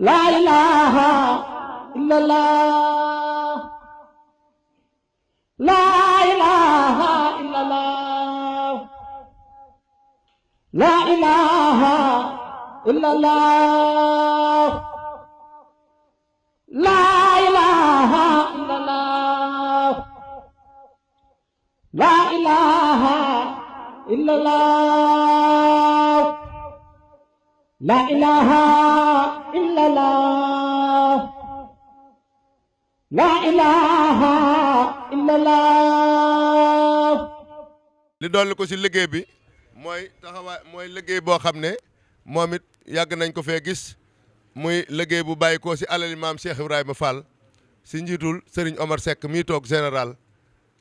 La ilaha illallah. La ilaha illallah. La ilaha illallah. La ilaha illallah. La ilaha illallah. La ilaha illallah. La ilaha illallah. li dolli ko ci liggéey bi mooy taxawaay mooy liggéey boo xam ne moom it yàgg nañ ko fee gis muy liggéey bu bàyyi ko ci alali maam Cheikh Ibrahima Fall ci njiitul Serigne Omar Seck mii toog général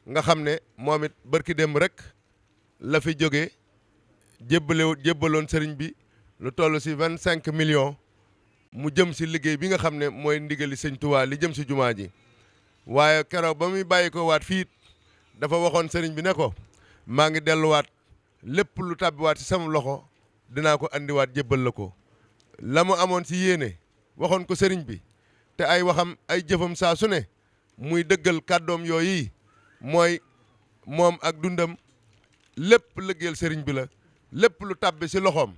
nga xam ne moom it barki démb rek la fi jógee jébbaloon Serigne bi lu toll ci 25 millions mu jëm ci liggéey bi nga xam ne mooy ndigali Sëñ Tuubaa li jëm ci jumaa ji waaye keroog ba muy bàyyi ko waat fii dafa waxoon Serigne bi ne ko maa ngi delluwaat lépp lu tàbbiwaat ci sama loxo dinaa ko andiwaat jébbal la ko la mu amoon ci yéene waxoon ko Serigne bi te ay waxam ay jëfam saa su ne muy dëggal kàddoom yooyu mooy moom ak dundam lépp liggéeyal Serigne bi la lépp lu tàbbi ci loxoom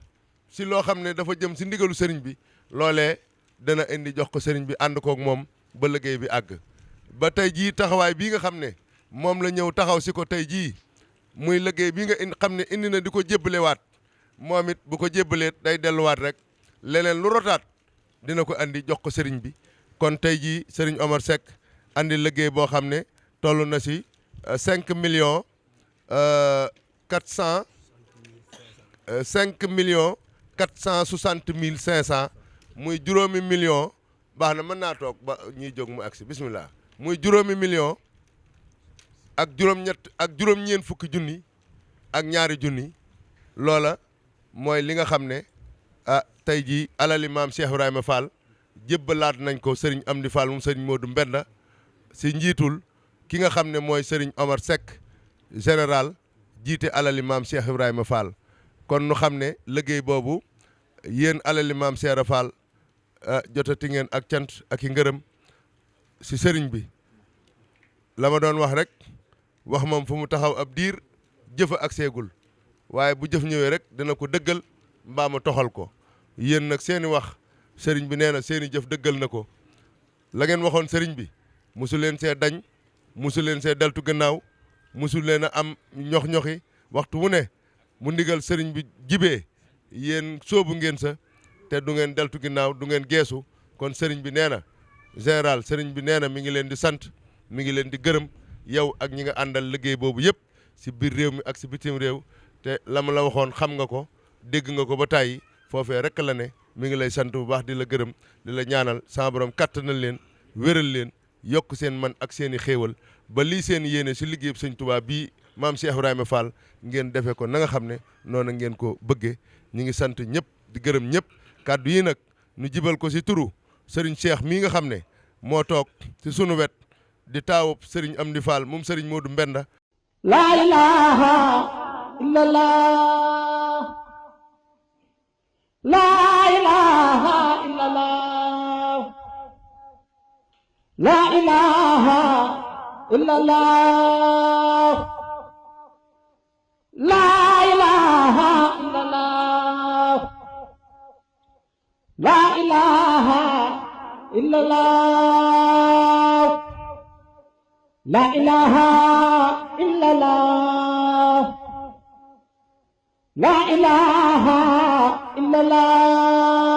ci loo xam ne dafa jëm ci ndigalu Serigne bi loolee dana indi jox ko Serigne bi ànd kook moom ba liggéey bi àgg ba tey jii taxawaay bii nga xam ne moom la ñëw taxaw ci ko tey jii muy liggéey bi nga xam ne indi na di ko jébbalewaat moom it bu ko jébbalee day delluwaat rek leneen lu rotaat dina ko andi jox ko Serigne bi kon tey jii Serigne Omar Seck andi liggéey boo xam ne toll na ci 5 millions 460 mille 500 muy juróomi million baax na mën naa toog ba ñuy jóg mu agsi bismillah muy juróomi million ak juróom-ñeent fukki junni ak ñaari junni loola mooy li nga xam ne tey jii alali maam Cheikh Ibrahima Fall jébbalaat nañ ko Serigne Amdi Fall moom Serigne Modou Mbenda si njiitul ki nga xam ne mooy Serigne Omar Seck général jiite alali maam Cheikh Ibrahima Fall kon nu xam ne liggéey boobu yéen alali maam Cheikh Fall jotati ngeen ak cant ak i ngërëm si Serigne bi la ma doon wax rek wax moom fu mu taxaw ab diir jëfa ak seegul waaye bu jëf ñëwee rek dina ko dëggal mbaa ma toxal ko yéen nag seeni wax Serigne bi nee na seeni jëf dëggal na ko la ngeen waxoon Serigne bi musu leen see dañ musu leen see deltu gannaaw musu leen a am ñox-ñoxi waxtu wu ne mu ndigal Serigne bi jibee yéen soobu ngeen sa te du ngeen deltu ginnaaw du ngeen geesu kon Serigne bi nee na général Serigne bi nee na mi ngi leen di sant mi ngi leen di gërëm yow ak ñi nga àndal liggéey boobu yëpp si biir réew mi ak si bitim réew te la ma la waxoon xam nga ko dégg nga ko ba tàyyi foofee rek la ne mi ngi lay sant bu baax di la gërëm di la ñaanal sama borom kattanal leen wéral leen yokk seen man ak seen i xéewal ba lii seen yéene si liggéeyub Sëñ Tuubaa bii maam Cheikh Ibrahima Fall ngeen defee ko na nga xam ne noonu ngeen ko bëggee ñi ngi sant ñëpp di gërëm ñëpp kàddu yi nag ñu jibal ko si turu Serigne Cheikh mii nga xam ne moo toog si sunu wet di taawub Serigne Amdi Fall moom Serigne Modou Mbenda. La ilaha illallah. La ilaha illallah. La ilaha illallah. La ilaha illallah. La ilaha illallah. La ilaha illallah. La ilaha illallah.